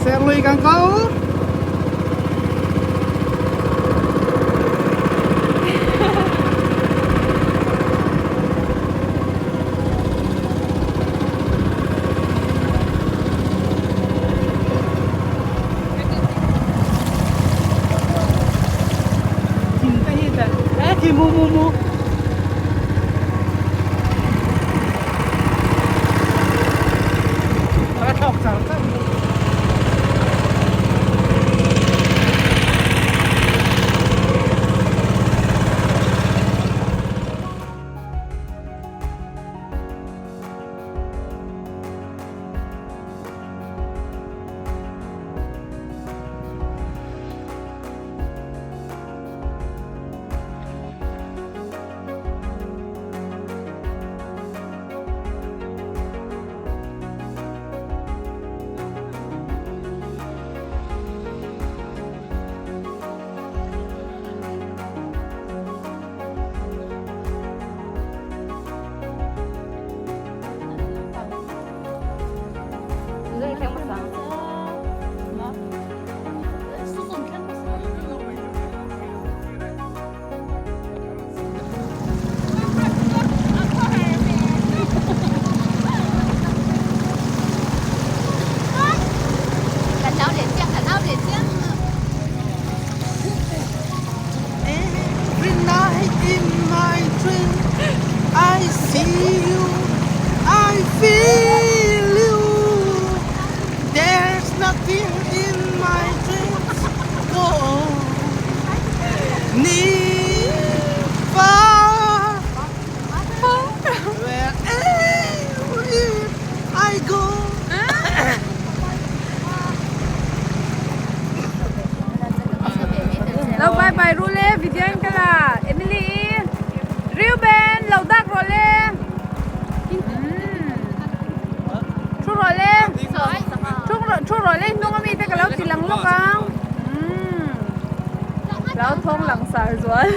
Serlui kan kal. Thing te hi teh e khi mu mu mu. A thlawk char char. Every night in my dream I see you I feel you There's nothing in my dreams go near far Wherever I go. Lo bye bye ru le video in ka la Emily i Reuben lo dak rawh le Thu rawh le Thu rawh le hnung ami te ka lo ti lang lawk ang Lo thawng lang sar zual.